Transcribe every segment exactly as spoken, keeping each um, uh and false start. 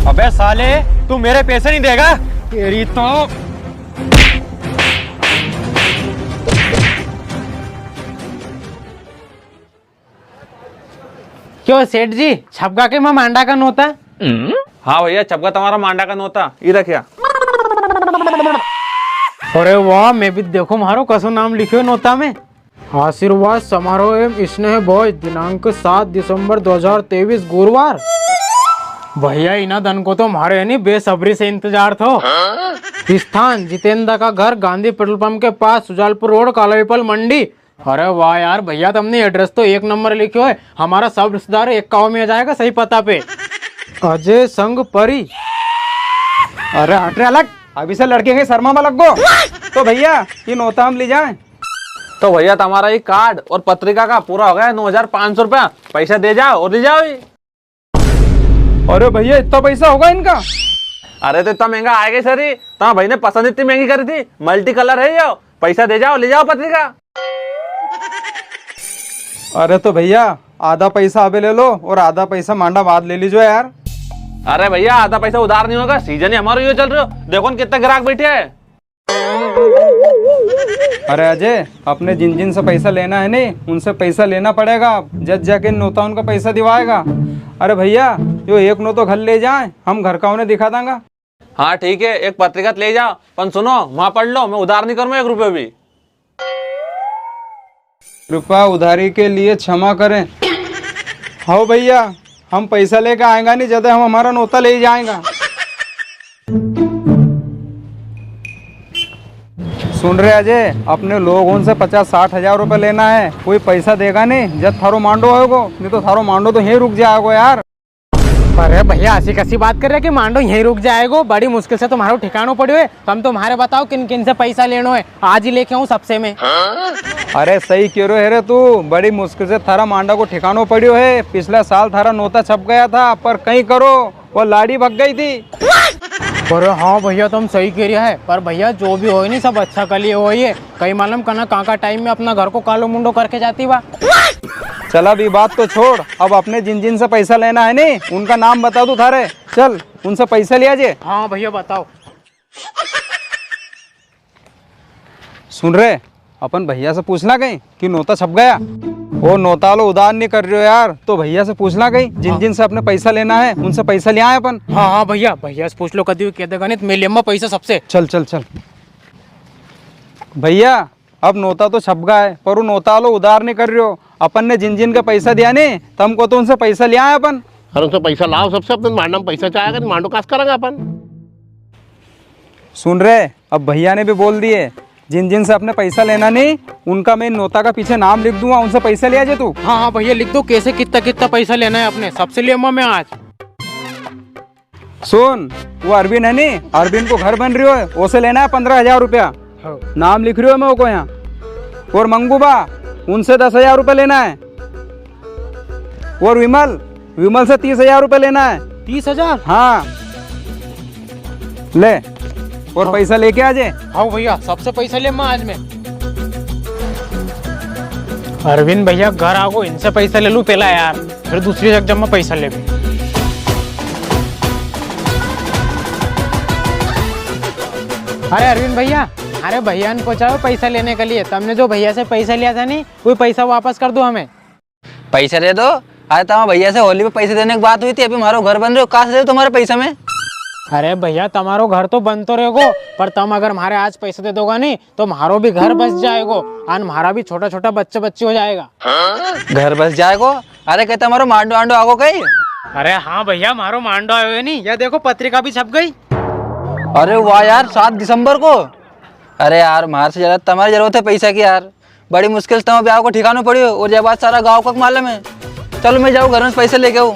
अबे साले, तू मेरे पैसे नहीं देगा? तेरी तो। क्यों सेठ जी, छपगा के मां मांडा का नोता? हाँ भैया, छपगा तमारा मांडा का नोता, ई रखिया। अरे वाह, मैं भी देखो म्हारो कसो नाम लिख्यो नोता में। आशीर्वाद समारोह एवं स्नेह भोज, दिनांक सात दिसंबर दो हज़ार तेईस, गुरुवार। भैया, इना दन को तो म्हारे है नी बेसब्री से इंतजार थो। स्थान, जितेंद्र का घर, गांधी पेट्रोल पंप के पास, सुजालपुर रोड, कालापीपल मंडी। अरे वाह यार भैया, तमने एड्रेस तो एक नंबर लिख्यो है। हमारा सब रिश्तेदार एक काव में आ जाएगा सही पता पे। अजय संग परी। अरे हट रे अलग, अभी से लड़के के शर्मा में लग गो। तो भैया, ये नोता हम ले जाएं? तो भैया, तमारा ये कार्ड और पत्रिका का पूरा हो गया नौ हजार पाँच सौ रुपया। पैसा दे जाओ और ले जाओ ये। अरे भैया, इतना पैसा होगा इनका? अरे तो इतना महंगा आएगा सर ही, तो भाई ने पसंद इतनी महंगी करी थी, मल्टी कलर है यो। पैसा दे जाओ, ले जाओ पत्रिका। अरे तो भैया, आधा पैसा अबे ले लो और आधा पैसा मांडा बाद ले लीजो यार। अरे भैया, आधा पैसा उधार नहीं होगा, सीजन ही हमारो यो चल रहो, देखो न कितना ग्राहक बैठे है। अरे अजय, अपने जिन जिन से पैसा लेना है नी, उनसे पैसा लेना पड़ेगा, जद जाके नोता उनका पैसा दिवाएगा। अरे भैया, यो एक नोतो घर ले जाए, हम घर का उन्हें दिखा देंगा। हाँ ठीक है, एक पत्रिका तो ले जाओ, पण सुनो, वहां पढ़ लो, मैं उधार नहीं करूँ एक रुपयो भी। कृपया उधारी के लिए क्षमा करें। हाओ भैया, हम पैसा लेके आएगा नहीं, जदे हम हमारा नोता ले ही जाएगा। सुन रे अजय, अपने लोग उनसे पचास साठ हजार रुपए लेना है, कोई पैसा देगा नहीं जद थारो मांडो होएगो, नहीं तो थारो मांडो तो यहीं रुक जाएगो यार। अरे भैया, ऐसी कैसी बात कर रहे कि मांडो यहीं रुक जाएगो? बड़ी मुश्किल से तुम्हारो ठिकानो पड़्यो है, तम तुम्हारे बताओ किन किन से पैसा लेनो है, आज ही लेके आऊं सबसे मैं। अरे सही कह रहे है रे तू, बड़ी मुश्किल से थारा मांडा को ठिकानो पड़्यो है। पिछला साल थारा नोता छप गया था, पर कई करो वो लाड़ी भग गई थी। अरे हाँ भैया, तुम सही कह रहा है, पर भैया जो भी होए नी, सब अच्छा के लिए होए। कई मालूम कना कां का टाइम में अपना घर को कालो मुंडो करके जाती वा। चल अब ये बात तो छोड़, अब अपने जिन जिन से पैसा लेना है नी, उनका नाम बता दूं थारे। चल उनसे पैसा लिया जे। हाँ भैया बताओ। सुन रे, अपन भैया से पूछ ला कहीं कि नोता छप गया। ओ नोता वालो उधार नहीं कर रहे हो यार, तो भैया से पूछ ला कहीं, जिन हाँ। जिन से अपने पैसा लेना है उनसे पैसा ले आए अपन। हाँ हाँ भैया, भैया से पूछ लो, कदी कह देगा नहीं तो मैं लेमा पैसा सबसे। चल चल चल। भैया, अब नोता तो छप गया है, पर वो नोता वालो उधार नहीं कर रहे हो। अपन ने जिन जिन का पैसा दिया नहीं, तो हमको तो उनसे पैसा ले आए अपन। अरे उनसे पैसा लाओ सबसे, अपने मांडा में पैसा चाहेगा, मांडो कास करेंगे अपन। सुन रे, अब भैया ने भी बोल दिए, जिन जिन से अपने पैसा लेना नहीं, उनका मैं नोता का पीछे नाम लिख दूंगा, उनसे पैसा लिया जे तू। हाँ हाँ भैया, लिख दो कैसे कितना कितना पैसा लेना है अपने, सबसे लेमा मैं आज। सुन, वो अरविंद है नी, अरविंद को घर बन रही हो, उसे लेना है पन्द्रह हजार रुपया। हाँ। नाम लिख रही हो मैं उको यहाँ। और मंगूबा, उनसे दस हजार रुपया लेना है। और विमल, विमल से तीस हजार रुपया लेना है। तीस हजार? हाँ। ले, और हाँ। पैसा लेके आ जे। हाँ भैया, सबसे पैसा लेमा आज मैं। अरविंद भैया घर आगो, इनसे पैसा ले लूं पहला यार, फिर दूसरी जगह जब मैं पैसा ले लूं। अरे अरविंद भैया, अरे भैया ने पहुंचाओ पैसा लेने के लिए। तुमने जो भैया से पैसा लिया था नी, वो पैसा वापस कर दो हमें। पैसा दे दो। अरे तुम्हारे भैया से होली पे पैसे देने की बात हुई थी, अभी हमारो घर बन रहे हो, कहाँ से दे तुम्हारे पैसा में? अरे भैया, तुम्हारो घर तो बन तो रहेगो, पर तुम अगर हमारे आज पैसा दे दोगा नी, तो म्हारो भी घर बस जाएगो, अन म्हारा भी छोटा छोटा बच्चा बच्ची हो जाएगा। घर बस जाएगो? अरे कहते हमारो मांडो आंडो आगो कई? अरे हाँ भैया, म्हारो मांडो आयो है नी, या देखो पत्रिका भी छप गई। अरे वाह यार, सात दिसंबर को। अरे यार, म्हारे से ज्यादा तुम्हारी जरूरत है पैसा की यार, बड़ी मुश्किल से तुम्हारे ब्याह को ठिकानो पड़ियो और ये बात सारा गाँव का मालूम है। चलो मैं जाऊँ घर में पैसे लेके आऊँ।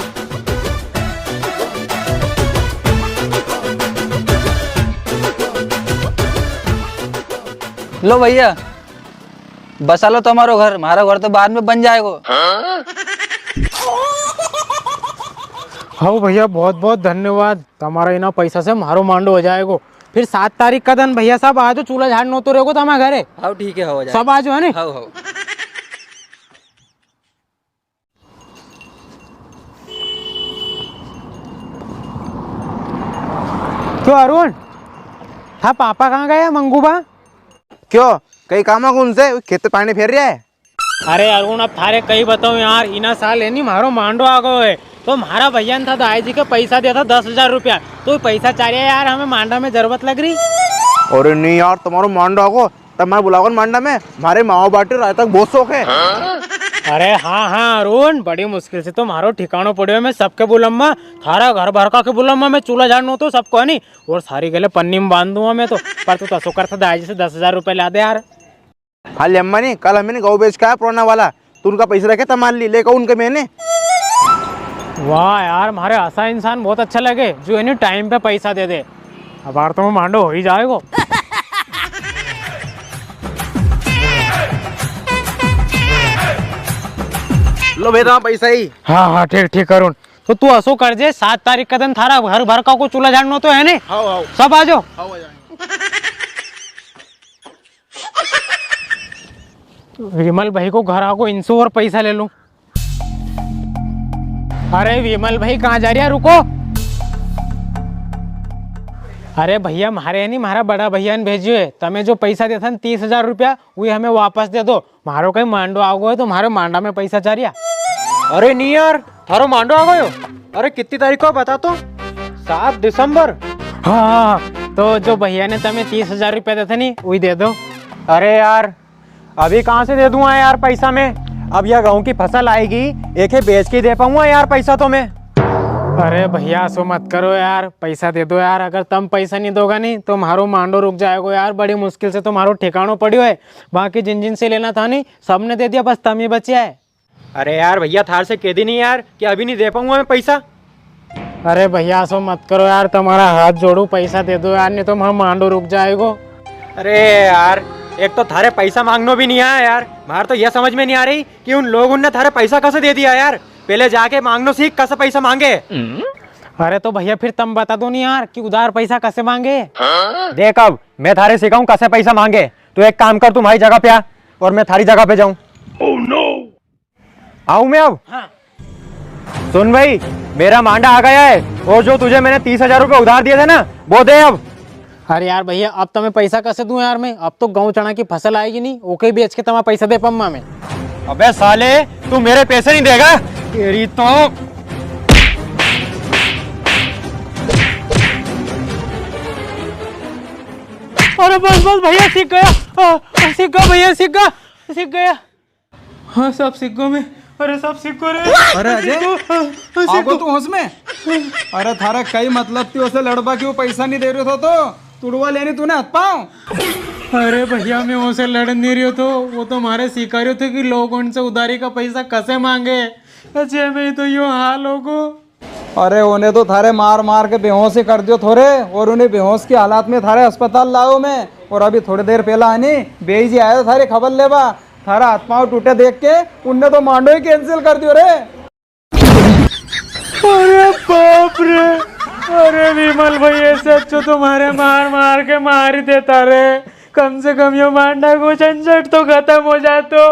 लो भैया, बसा लो तुम्हारो घर, म्हारो घर तो बाद में बन जाएगो। हाँ भैया, बहुत बहुत धन्यवाद, तुम्हारा इना पैसा से म्हारो मांडो हो जाएगो। फिर सात तारीख का दिन भैया साहब आ जाओ, चूल्हा झाड़नो तो रहेगो तुम्हारे घरे। हाँ ठीक है, हो जाए। सब आ जाओ, है नी? हाँ हाँ। अरुण, था पापा कहाँ गया मंगू बा? क्यों, कई काम है उनसे? खेत पानी फेर रिया है। अरे अरुण, अब थारे कई बताऊं यार, इना साल है नी म्हारो मांडो आ गयो है, तो म्हारा भैया ने था दाई जी के पैसा दिया था दस हजार रुपया, तो पैसा चाह रिया यार, हमें मांडा में जरूरत लग री। अरे नी यार, तुम्हारो मांडो आ गयो, तब मैं बुलाओ मांडा में, म्हारे मावा बाटी रायता को बहुत शौक है। अरे हाँ हाँ अरुण, बड़ी मुश्किल से तो म्हारो ठिकाणो पड़्यो है, मैं सबके बुलम्मा, थारा घर भर का के बुलम्मा, मैं चूल्हा झाड़नो तो सबको है नी, और सारी गले पन्नी में बांध दूंगा मैं तो। पर तू तसो कर था दाई जी से दस हजार रुपया ला दे यार। हाँ ले अम्मा नी, कल हमें नी गऊ बेच के आया पुराना वाला, तो उनका पैसा रखे था मान ली, लेकर उनके मैंने। वाह यार, म्हारे ऐसा इंसान बहुत अच्छा लगे जो इन्हें टाइम पे पैसा दे दे। अबार तो मैं मांडो हो ही जाएगो। लो बेटा पैसा ही। हाँ हाँ ठीक ठीक करुण। तो तू असो कर जे, सात तारीख का दिन थारा घर भर का को चूल्हा झाड़नो तो है नी? हाँ हाँ। सब आ जाओ। हाँ आ जाएंगे। विमल भाई को घर आगो, इनसे और पैसा ले लूं। अरे विमल भाई, कहाँ जा रिया? रुको। अरे भैया, म्हारे है नी, म्हारा बड़ा भैया ने भेजियो है। तमे जो पैसा दिया था ना, तीस हजार रुपया, वी हमें वापस दे दो। म्हारो कई मांडो आ गयो है, तो म्हारे मांडा में पैसा चाह रिया। अरे नी यार, थारो मांडो आ गयो? अरे कितनी तारीख को बता तो? सात दिसंबर। हाँ, तो जो भैया ने तमे तीस हजार रुपया दिया था नी, वही दे दो। अरे यार, अभी कहाँ से दे दूंगा यार पैसा मैं? अब यह गेहूं की फसल आएगी, एके बेच के दे पाऊंगा यार पैसा तो मैं। अरे भैया, असो मत करो यार, पैसा दे दो यार। अगर तम पैसा नी दोगा नी, तो म्हारो मांडो रुक जाएगो यार। बड़ी मुश्किल से तो म्हारो ठिकाणो पड़्यो है, बाकी जिन जिन से लेना था नी, सबने दे दिया, बस तम ही बच्या है। अरे यार भैया, थार से कह दी नी यार कि अभी नी दे पाऊंगा मैं पैसा। अरे भैया, असो मत करो यार, तमारा हाथ जोड़ू, पैसा दे दो यार, नी तो म्हारो मांडो रुक जाएगो। अरे यार, एक तो थारे पैसा मांगनो भी नी आया यार, म्हारे तो यह समझ में नी आ री कि उन लोगों ने थारे पैसा कसे दे दिया यार। पहले जाके मांगनो सीख, कसे पैसा मांगे। अरे तो भैया, फिर तम बता दो नी यार कि उधार पैसा कसे मांगे। देख, अब मैं थारे सिखाऊं कसे पैसा मांगे। तू एक काम कर, तू म्हारी जगह पे आ और मैं थारी जगह पे जाऊं। आऊं मैं अब? हाँ। सुन भाई, मेरा मांडा आ गया है और जो तुझे मैंने तीस हजार रुपए उधार दिए थे ना, वो दे अब। अरे यार भैया, अब तमे पैसा कसे दूं यार मैं? अब तो गेहूं चना की फसल आएगी नी, ओके बेच के तमारा पैसा दे पाऊंगा मैं। अबे साले, तू मेरे पैसे नी देगा? तेरी तो। अरे बस बस भैया, सीख गया। आ, सीख गया भैया, सीख गया, सीख गया। हाँ, सब सीख गो मैं। अरे, सब सीख गो रे। अरे, अजय, सीख गो। हाँ, हाँ, सीख आगो गो। तू होश में? अरे, थारा कई मतलब थी उसे लड़बा की, वो पैसा नी दे रियो थो तो तुड़वा लेनी तूने हाथ पाँव। अरे भैया, मैं उसे लड़ नी रियो थो, वो तो म्हारे सिखा रियो थो कि लोग उनसे उधारी का पैसा कसे मांगे। अजय, मैं तो यो हाल होगो। अरे, उन्हें तो थारे मार मार के बेहोश ही कर दियो थो रे, और उन्हीं बेहोश की हालत में थारे अस्पताल लायो मैं। और अभी थोड़ी देर पहला आनी बेई जी आयो थारी खबर लेबा, थारा हाथ पाँव टूटे देख के उनने तो मांडो ही cancel कर दियो रे। अरे बाप रे, अरे विमल भाई, ऐसे अच्छो तो म्हारे मार मार के मार ही देता रे। कम से कम यो मांडा को झंझट तो खत्म हो जातो।